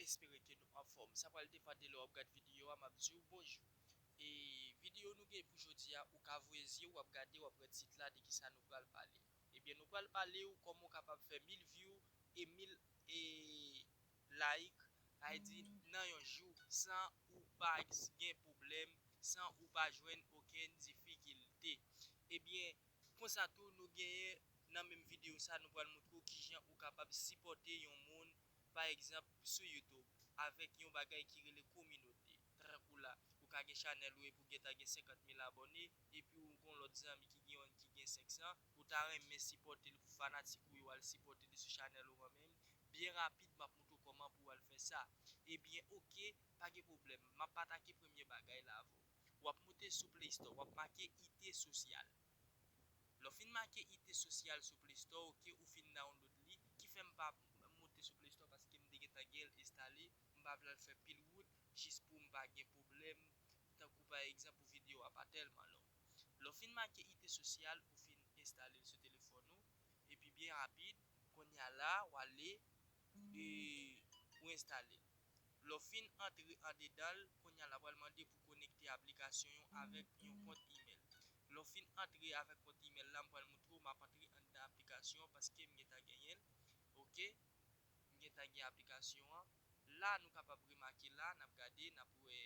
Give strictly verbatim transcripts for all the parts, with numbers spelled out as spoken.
Espere ke nou anfòm. Sa pral depann de lè w ap gad videyo a, m ap di w bonjou. E videyo nou gen pou jodi a, ou ka voye zye w, w ap gade, w ap wè tit la, de ki sa nou pral pale. Ebyen, nou pral pale w kòman w kapab fè mil view e mil e like, sa vle di nan yon jou, san ou pa gen pwoblèm, san ou pa jwenn okenn difikilte. Ebyen, konsa tou, nou genyen nan menm videyo sa, nou pral montre w kijan ou kapab sipòte yon moun, pa egzanp, sou YouTube, avèk yon bagay ki rele kominote. Tankou la, ou ka gen chanèl ou epi w gentan gen senkant mil abòne, epi w gon lòt zanmi ki gen youn ki gen senk san, ou ta renmen sipòte l pou fanatik ou yo al sipòte li sou chanèl ou an menm, byen rapid, m ap montre w kòman pou w al fè sa. Ebyen, oke, pa gen pwoblèm. M ap atake premye bagay la avè w. W ap moute sou Play Store, w ap make I T Sosyal. Lè w fin make I T Sosyal sou Play Store, oke, ou fin download li, ki fè m pa moute sou Play Store paske m te gentan gen l enstale, m pa vle al fè pil wout jis pou m pa gen pwoblèm, tankou pa egzanp pou videyo a pa tèlman long. Lè w fin make I T Sosyal, ou fin enstale l sou telefòn ou, epi byen rapid, kounye a la, w ale, e, ou enstale l. Lè w fin antre andedan l, kounye a la pral mande pou konekte aplikasyon yo avèk yon kont imèl. Lè w fin antre avèk kont imèl la, m pral montre w, m ap antre anndan aplikasyon an paske m gentan genyen l. Oke, m gentan gen aplikasyon an. La, nou kapab remake la, n ap gade, n ap wè,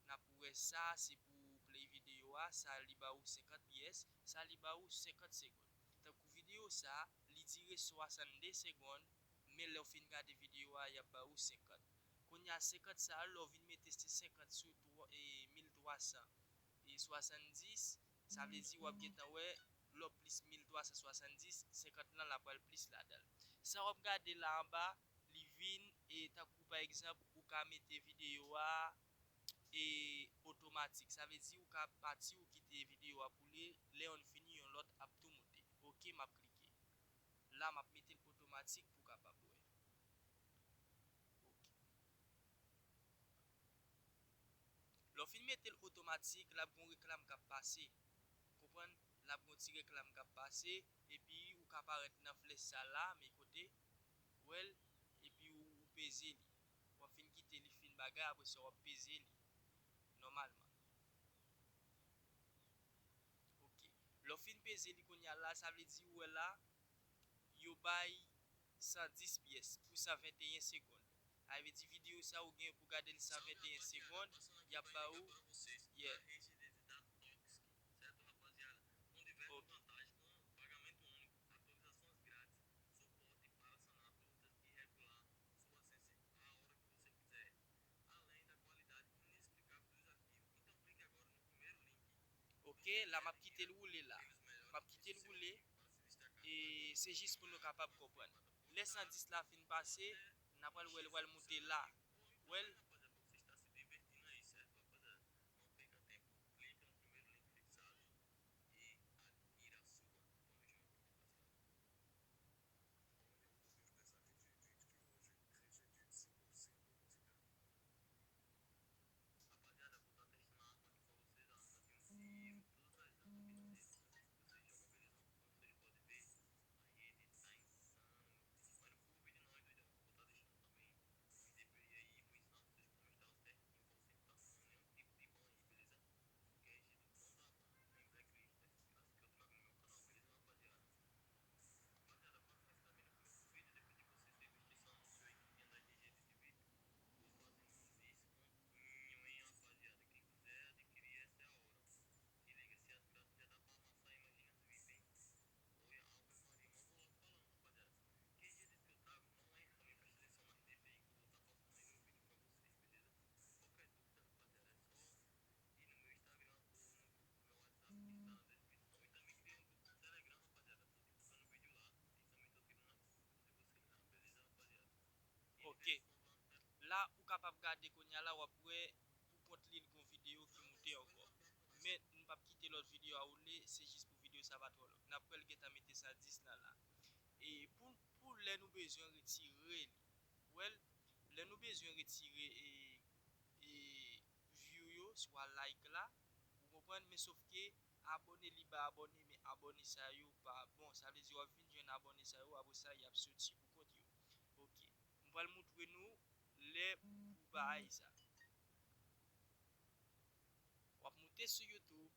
n ap wè sa, se pou play videyo a, sa li ba ou senkant pyès, sa li ba ou senkant segonn. Tankou videyo sa, li dire swasannde segonn, men lè w fin gade videyo a, y ap ba ou senkant. Kounye a, senkant sa a, lè w vin mete se senkant sou twa, e, mil twa san e swasanndis, sa vle di w ap gentan wè, lè w plis mil twa san swasanndis, senkant lan la pral plis ladan l. Sa w ap gade la anba, li vin, e tankou pa egzanp, ou ka mete videyo a, e otomatik. Sa vle di ou ka pati, ou kite videyo a pou li, lè youn fini, yon lòt ap tou moute. Oke, m ap klike. La, m ap mete l otomatik pou w kapab wè. Oke. Lè w fin mete l otomatik, l ap gon reklam k ap pase. Ou konprann? L ap gon ti reklam k ap pase, epi ou ka parèt nan flèch sa la, men kote, w wè l, epi ou, ou peze li. W ap fin kite li fin bagay, apre sa w ap peze li. Nòmalman. Oke. Lè w fin peze li kounye a la, sa vle di ou wè la, yo bay san dis pyès pou san venteyen segonn. Sa vle di videyo sa ou gen pou gade l san venteyen segonn, y ap ba ou, yeah. Ok. Ok, la m ap kite l woule la. M ap kite l woule. E se jis pou nou kapab konprann. Lè san dis la fin pase, n a pral wè l pral moute la. Wè l? Ok. La, ou kapab gade kounye a la, w ap wè pou kont li, l gon videyo ki moute ankò. Men, n p ap kite lòt videyo a woule, se jis pou videyo sa pa twò long. N ap wè l gentan mete san dis lan la. E pou, pou lè nou bezwen retire li. Wè l, lè nou bezwen retire, e, e, view yo, swa like la, ou konprann, men sof ke abòne li ba abòne, men abòne sa yo pa bon. Sa vle di w ap vin jwenn abòne sa yo, apre sa, y ap soti pou kont yo. Ok. M pral montre nou lè pou bagay sa. W ap moute sou YouTube.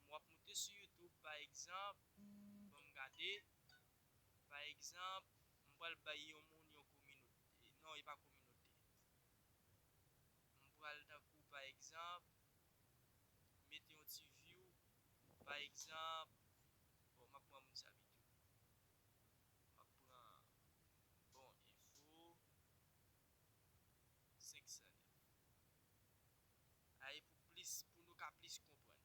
W ap moute sou YouTube, pa egzanp, ban m gade. Pa egzanp, m pral bay yon moun yon kominote. Non, e pa kominote. M pral tankou, pa egzanp, mete yon ti view. Pa egzanp, bon, m ap pran moun sa pito. M ap pran Bon Enfo senk san nèf. Ay, pou plis, pou nou ka plis konprann.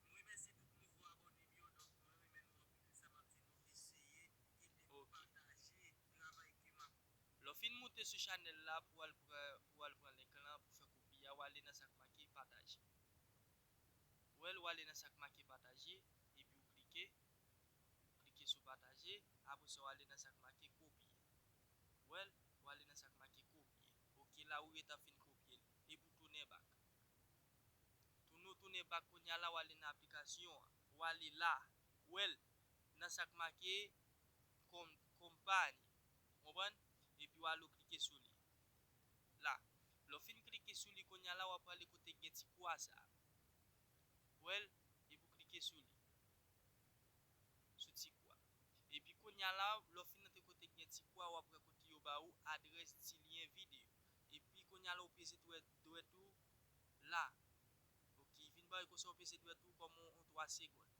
Mwen remèsye tout nouvo abòne m yo, donk mwen renmen nou anpil, sa m ap di nou eseye ede m pataje travay ke m ap. Lè w fin moute sou chanèl la pou w al pran, pou w al pran link lan pou fè kopi a, w ale nan sa k make pataje. Ou wè l, w ale nan sa k make pataje, epi w klike, w klike sou pataje, apre sa w ale nan sa k make kopye. Ou wè l, w ale nan sa k make kopye. Oke, la ou gentan fin kopye l. Epi w tounen back. Tounen, w tounen back kounye a la, w ale nan aplikasyon an. W ale la, w wè l, nan sa k make kòm, konpani. Ou konprann? Epi w ale w klike sou li. La. Lè w fin klike sou li kounye a la, w ap prale kote gen ti kwa sa. Ou wè l? Epi w klike sou li. Sou ti kwa. Epi kounye a la, lè w fin antre kote gen ti kwa, w ap wè kote yo ba ou adrès ti lyen videyo. Epi kounye a la, w peze dwèt, dwèt ou la. Oke, vin ba w konsa, w peze dwèt ou kòm yon, yon twa segonn.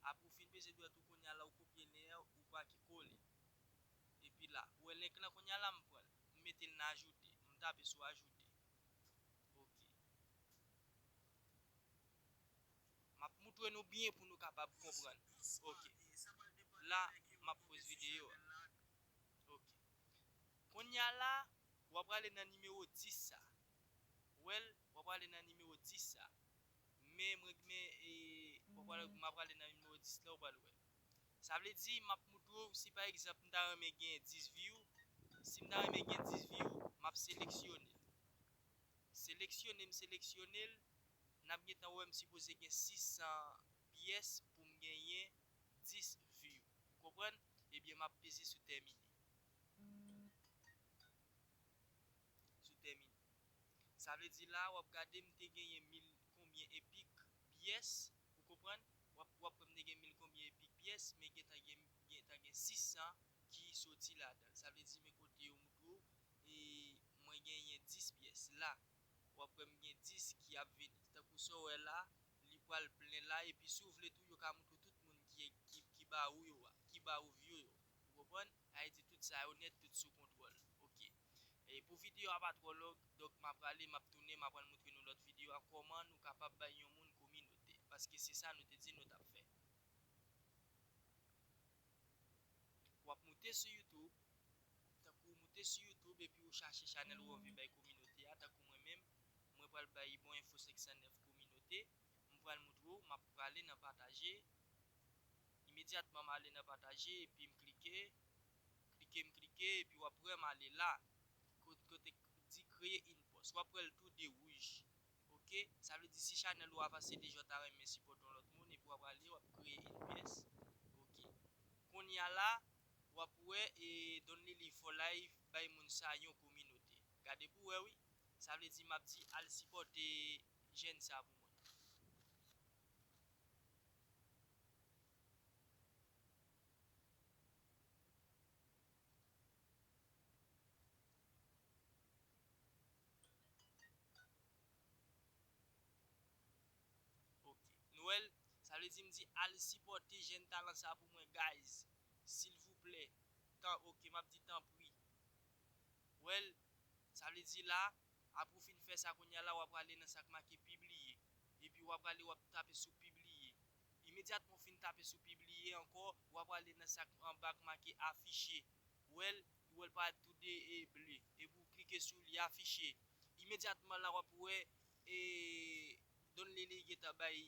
Apre w fin peze dwèt ou kounye a la, w kopye lyen an, ou make kole. Epi la, ou wè link lan kounye a la, m pran l. M mete l nan ajoute. M tape sou ajoute. Oke. M ap moutre nou byen pou nou kapab konprann. Oke. La, m ap poze videyo a. Oke. Kounye a la, w ap prale nan nimewo dis sa. Ou wè l, w ap prale nan nimewo dis sa. Men, mwen, men, e, w ap prale, m ap prale nan nimewo dis la, w pral wè. Sa vle di, m ap moutre w, si pa egzanp, m ta renmen gen dis view, si m ta renmen gen dis view, m ap seleksyone l. Seleksyone, m seleksyone l, n ap gentan wè m sipoze gen sis san pyès pou m genyen dis view. Ou konprann? Ebyen, m ap peze sou tèmine. Sou tèmine. Sa vle di la, w ap gade m te genyen mil konbyen epik pyès, ou konprann? W ap, w ap wè m te gen mil konbyen epik pyès, men gentan gen, gentan gen sis san ki soti ladan l. Sa vle di, men kote yo moutre w, e mwen genyen dis pyès la. W ap wè m gen dis ki ap vini. Tankou sa w wè la, li pral plen la, epi si w vle tou, yo ka moutre w tout moun ki, ki, ki ba ou yo a, ki ba ou view yo. Ou konprann? Sa vle di tout sa yo nèt, tout sou kontwòl. Oke. E pou videyo a pa twò long, donk m ap prale, m ap tounen, m ap pral moutre nou lòt videyo a, kòman nou kapab bay yon moun kominote. Paske se sa nou te di nou t ap fè. W ap moute sou YouTube, tankou w moute sou YouTube epi w chache chanèl ou anvi bay kominote a, tankou mwen menm, mwen pral bay Bon Enfo senk san nèf kominote, m pral moutre w, m ap prale nan pataje, imedyatman m ale nan pataje epi m klike, klike, m klike, epi w ap wè m ale la, kote, kote k di kreye in pòs, w ap wè l tou de wouj. Oke, sa vle di si chanèl ou avanse deja, w ta renmen sipòte yon lòt moun, epi w ap ale, w ap kreye in pyès. Oke. Kounye a la, w ap wè, e, Don Lili for Life bay moun sa yon kominote. Gade pou w wè, wi. Sa vle di, m ap di, al sipòte jèn sa pou mwen. Ok. Nou wè l, sa vle di m di al sipòte jèn talan sa pou mwen, guys. Silvouplè. Tan, ok, m ap di tanpri. Wè l, sa vle di la, apre w fin fè sa kounye a la, w ap prale nan sa k make pibliye. Epi w ap prale, w ap tape sou pibliye. Imedyatman w fin tape sou pibliye ankò, w ap prale nan sa k anba k make afiche. Wè l, ou wè l parèt tou de, e, ble. Epi w klike sou li, afiche. Imedyatman la, w ap wè, e, Don Lele gentan bay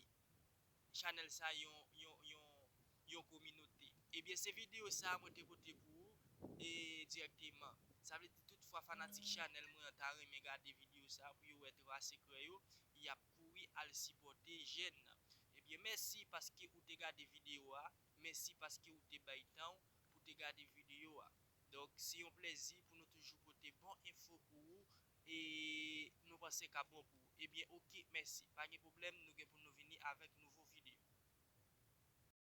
chanèl sa yon, yon, yon, yon kominote. Ebyen, se videyo sa a mwen te pote pou ou, e, dirèkteman. Sa vle di, tout fwa fanatik chanèl mwen an ta renmen gade videyo sa a pou yo wè twa sekrè yo, y ap kouri al sipòte jèn nan. Ebyen, mèsi paske ou te gade videyo a. Mèsi paske ou te bay tan w pou te gade videyo a. Donk, se yon plèzi pou nou toujou pote bon enfo pou ou e nou panse ka bon pou ou. Ebyen, oke, mèsi. Pa gen pwoblèm, nou gen pou nou vini avèk nouvo